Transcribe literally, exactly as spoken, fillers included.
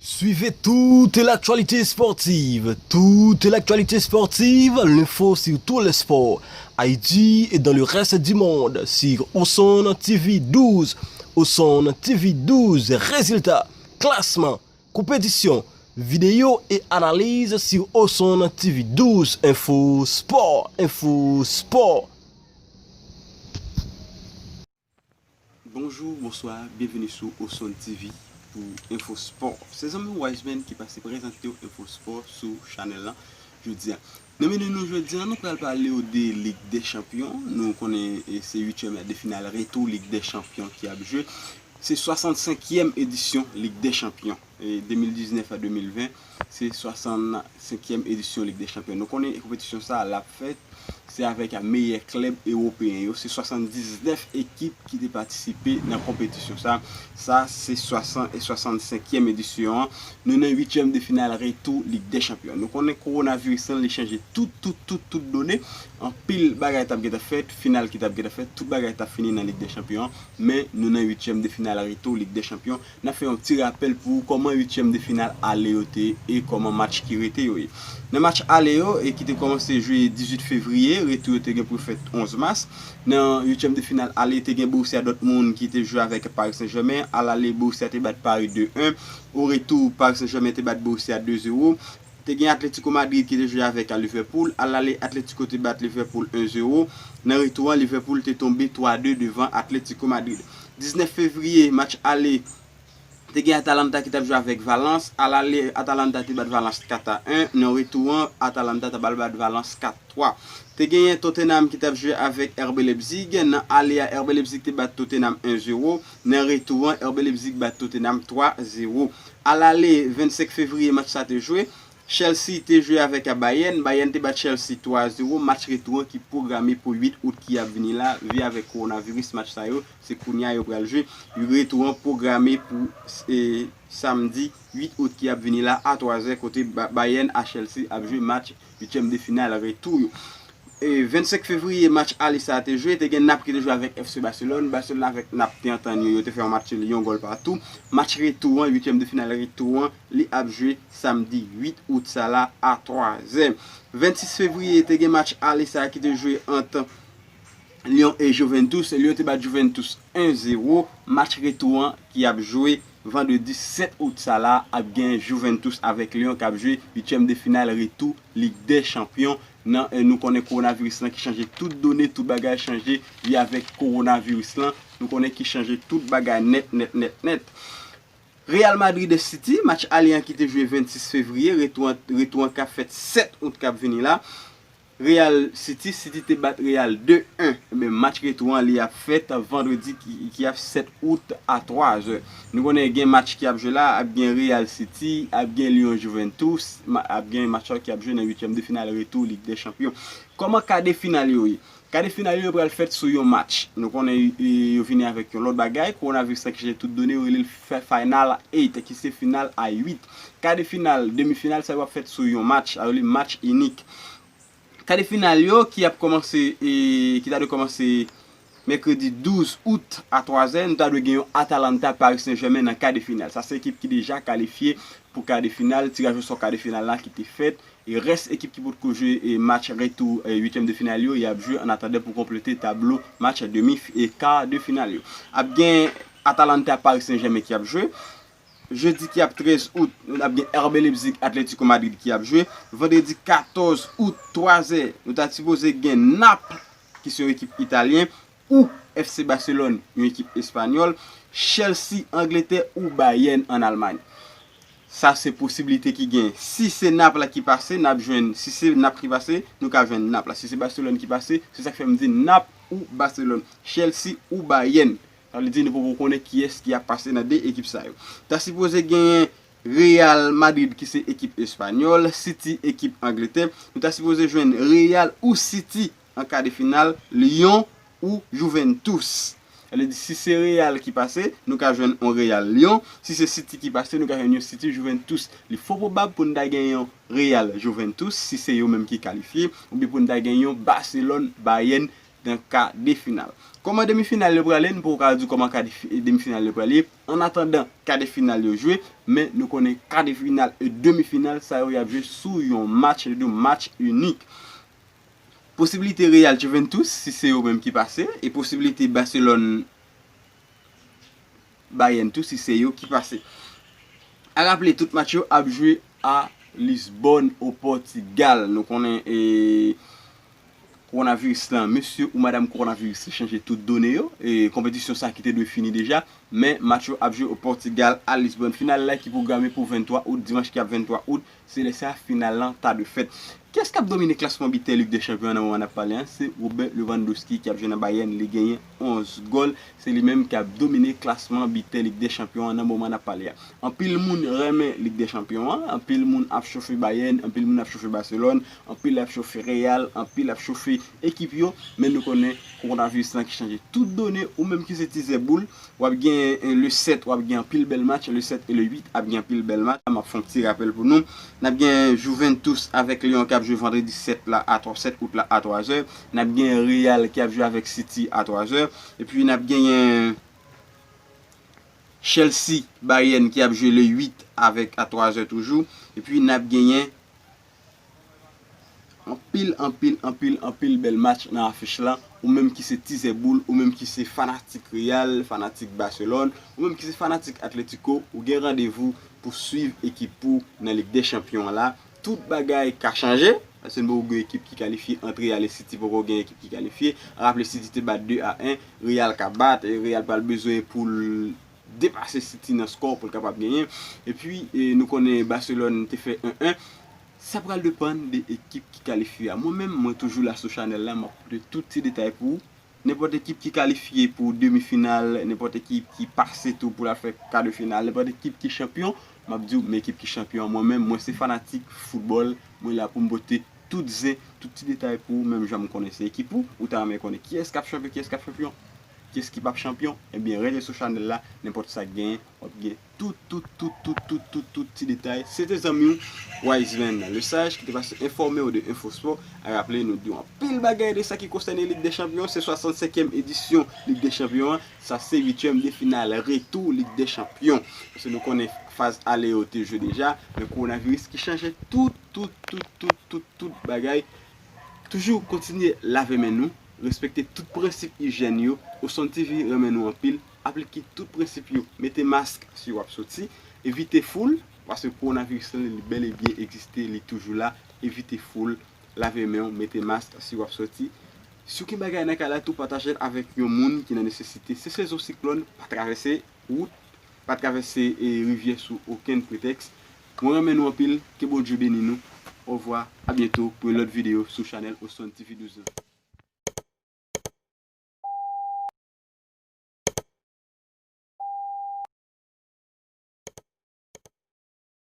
Suivez toute l'actualité sportive, toute l'actualité sportive, l'info sur tous les sports, Haïti et dans le reste du monde, sur Oson T V douze. Oson T V douze, résultats, classement, compétition, vidéos et analyses sur Oson T V douze. Info sport, info sport. Bonjou, bonswa, byenveni sou Oson T V pou Enfo Spò. Se zanmi w Wiseman ki pase prezante w Enfo Spò sou chanèl lan jodi a. Nan meni nou jodi a, nou pral pale w de Lig dè Chanpyon. Nou konnen, e, se uityèm de final retou Lig dè Chanpyon ki ap jwe. Se swasannsenkyèm edisyon Lig dè Chanpyon. E, de mil diznèf a de mil ven, se swasannsenkyèm edisyon Lig dè Chanpyon. Nou konnen konpetisyon sa a l ap fèt, se avèk meyè klèb ewopeyen yo. Se swasanndiznèf ekip ki te patisipe nan konpetisyon sa. Sa se swasan, e swasannsenkyèm edisyon an. Nou nan uityèm de final retou Lig dè Chanpyon. Nou konnen kowonaviris lan, li chanje tout, tout, tout, tout done. Anpil bagay t ap gentan fèt, final ki t ap gentan fèt, tout bagay t ap fini nan Lig dè Chanpyon an. Men nou nan uityèm de final retou Lig dè Chanpyon. N ap fè yon ti rapèl pou ou kòman uityèm de final ale yo te ye e kòman match ki rete yo ye. Nan match ale yo, e ki te kòmanse jwe dizuit fevriye, retou yo te gen pou yo fèt onz mas. Nan uityèm de final ale, te gen Borussia Dortmund ki te jwe avèk Paris Saint-Germain. Alale, Borussia te bat Paris de en. O retou, Paris Saint-Germain te bat Borussia de zewo. Te gen Atletico Madrid ki te jwe avèk Liverpool. Alale, Atletico te bat Liverpool en zewo. Nan retou an, Liverpool te tonbe twa de devan Atletico Madrid. Diznèf fevriye, match ale, te gen Atalanta ki t ap jwe avèk Valence. Alale, Atalanta te bat Valence kat a en. Nan retou an, Atalanta t ap al bat Valence kat twa. Te genyen Tottenham ki t ap jwe avèk R B Leipzig. Nan ale a, R B Leipzig te bat Tottenham en zewo. Nan retou an, R B Leipzig bat Tottenham twa zewo. Alale, vennsenk fevriye, match sa te jwe. Chelsea te jwe avèk Bayern. Bayern te bat Chelsea twa zewo. Match retou an ki pwograme pou uit out ki ap vini la. Vi avèk kowonaviris, match sa yo, se kounye a yo pral jwe. Retou an pwograme pou, e, samdi uit out ki ap vini la a twa zè, kote Ba-, Bayern a Chelsea ap jwe match uityèm de final retou yo. E, vennsenk fevriye, match ale sa a te jwe, te gen Nap ki te jwe avèk F C Barcelone. Barcelone avèk Nap te antann yo, yo te fè yon match nil, yon gòl patou. Match retou an, uityèm de final retou an, li ap jwe samdi uit out sa la a twa zè. Vennsis fevriye, te gen match ale sa a ki te jwe ant Lyon e Juventus. Lyon te bat Juventus en zewo. Match retou an ki ap jwe vandredi sèt out sa la ap gen Juventus avèk Lyon k ap jwe uityèm de final retou Lig dè Chanpyon. Nan, e, nou konnen kowonaviris lan ki chanje tout done, tout bagay chanje, li avèk kowonaviris lan, nou konnen ki chanje tout bagay nèt, nèt, nèt, nèt. Real Madrid e City, match ale an ki te jwe vennsis fevriye, retou an, retou an k ap fèt sèt out k ap vini la. Real City, City te bat Real de en. Ebyen, match retou an, li ap fèt vandredi ki, ki ap sèt out a twa zè. Nou konnen gen match ki ap jwe la, ap gen Real City, ap gen Lyon Juventus, ma-, ap gen match sa yo ki ap jwe nan uityèm de final retou Lig dè Chanpyon. Kòman ka de final yo ye? Ka de final yo pral fèt sou yon match. Nou konnen, e, yo vini avèk yon lòt bagay, kowonaviris la ki chanje tout done, yo rele l fa-, Final Eight, ki se final a uit. Ka de final, demi final, sa yo ap fèt sou yon match, sa yo rele match inik. Ka de final yo ki ap kòmanse, e, ki ta dwe kòmanse mèkredi douz out a twa zè, nou ta dwe gen yon Atalanta Paris Saint-Germain nan ka de final. Sa se ekip ki deja kalifye pou ka de final, tiraj osò ka de final la ki te fèt. E rès ekip ki potko jwe, e, match retou, e, uityèm de final yo, y ap jwe an atandan pou konplete tablo match demi f-, e ka de final yo. Ap gen Atalanta Paris Saint-Germain ki ap jwe. Jedi ki ap trèz out, nou ap gen R B Leipzig Atletico Madrid ki ap jwe. Vandredi katòz out, twa zè, nou ta sipoze gen Nap, ki se yon ekip italyen, ou F C Barcelone, yon ekip espanyòl, Chelsea Angletè ou Bayern ann Almay. Sa se posiblite ki gen. Si se Nap la ki pase, n ap jwenn, si se Nap ki pase, nou ka jwenn Nap la. Si se Barcelone ki pase, se sa k fè m di Nap ou Barcelone, Chelsea ou Bayern. Sa vle di nou poko konnen kiyès ki ap pase nan de ekip sa yo. Ta sipoze genyen Real Madrid ki se ekip espanyòl, City ekip Angletè. Nou ta sipoze jwenn Real ou City an ka de final, Lyon ou Juventus. Sa vle di, si se Real ki pase, nou ka jwenn yon Real Lyon. Si se City ki pase, nou ka jwenn yon City Juventus. Li fò pwobab pou n ta gen yon Real Juventus, si se yo menm ki kalifye, oubyen pou n ta gen yon Barcelone Bayern dan ka de final. Kòman demi final yo prale, nou poko ka di kòman ka de fi- demi final yo prale. An atandan ka de final yo jwe, men nou konnen ka de final e demi final sa yo y ap jwe sou yon match, yo di match inik. Posibilite Real Juventus, si se yo menm ki pase, e posibilite Barcelone Bayern tou, si se yo ki pase. A raple, tout match yo ap jwe a Lisbòn, o Pòtigal. Nou konnen e kowonaviris lan, mesye ou madanm kowonaviris chanje tout done yo. E konpetisyon sa ki te dwe fini deja, men match yo ap jwe o Pòtigal, a Lisbòn. Final la ki pwograme pou venntwa out, dimanch ki ap venntwa out. Se lè sa final lan ta dwe fèt. Kiyès k ap domine klasman bitè Lig dè Chanpyon an nan moman n ap pale a? Se Robert Lewandowski ki ap jwe nan Bayern, li genyen onz gòl. Se li menm k ap domine klasman bitè Lig dè Chanpyon an nan moman n ap pale a. Anpil moun renmen Lig dè Chanpyon an, anpil moun ap chofe Bayern, anpil moun ap chofe Barcelone, anpil ap chofe Real, anpil ap chofe ekip yo, men nou konnen kowonaviris lan ki chanje tout done, ou menm ki se tizè boul, w ap gen, eh, le sèt, w ap gen anpil bèl match, le sèt e le uit ap gen anpil bèl match. M ap fè yon ti rapèl pou nou. N ap gen Juventus avèk Lyon k ap jwe vandredi sèt la a twa, sèt out la a twa zè. N ap gen Real ki ap jwe avèk City a twa zè. Epi n ap genyen Chelsea, Bayern ki ap jwe le uit avèk a twa zè toujou. Epi n ap genyen anpil, anpil, anpil, anpil bèl match nan afich lan. Ou menm ki se tizè boul, ou menm ki se fanatik Real, fanatik Barcelone, ou menm ki se fanatik Atletico, ou gen randevou pou swiv ekip ou nan Lig dè Chanpyon an la. Tout bagay ka chanje, paske nou poko gen ekip ki kalifye ant Real e City, poko gen ekip ki kalifye. Raple City te bat de a en, Real ka bat, e Real pral bezwen pou l depase City nan skò pou l kapab genyen. Epi, e, nou konnen Barcelone te fè en en. Sa pral depann de ekip ki kalifye a. Mwen menm, mwen toujou la sou chanèl la, m ap pote tout ti detay pou ou. Nenpòt ekip ki kalifye pou demi final, nenpòt ekip ki pase tou pou l al fè ka de final, nenpòt ekip ki chanpyon, m ap di w men ekip ki chanpyon an. Mwen menm, mwen se fanatik foutbòl, mwen la pou m pote tout zen, tout ti detay pou ou, menm jan m konnen se ekip ou, ou ta renmen konnen kiyès k ap chanpyon, kiyès k ap chanpyon, kiyès ki p ap chanpyon, ebyen rete sou chanèl la, nenpòt sa k genyen, w ap gen tout, tout, tout, tout, tout, tout, tout ti detay. Se te zanmi w, Wiseman Lesage, ki te pase enfòme w de Info Sport. A raple, nou di w anpil bagay de sa ki konsène Lig dè Chanpyon. Se swasannsenkyèm edisyon Lig dè Chanpyon an. Sa se uityèm de final retou Lig dè Chanpyon. Paske nou konnen faz ale yo te jwe deja, men kowonaviris ki chanje tout, tout, tout, tout, tout, tout bagay. Toujou kontinye lave men nou, respekte tout prensip ijyèn yo. Osonn T V renmen nou anpil. Aplike tout prensip yo. Mete mask si w ap soti. Evite foul, paske kowonaviris lan, li bèl e byen egziste, li toujou la. Evite foul, lave men w, mete mask si w ap soti. Si w gen bagay nan kay la tou, pataje l avèk yon moun ki nan nesesite. Se sezon siklòn, pa travèse wout, pa travèse, e, rivyè sou okenn pretèks. Mwen renmen nou anpil, ke Bondye beni nou. Ovwa, a byento pou yon lòt videyo sou chanèl Osonn T V douz lan.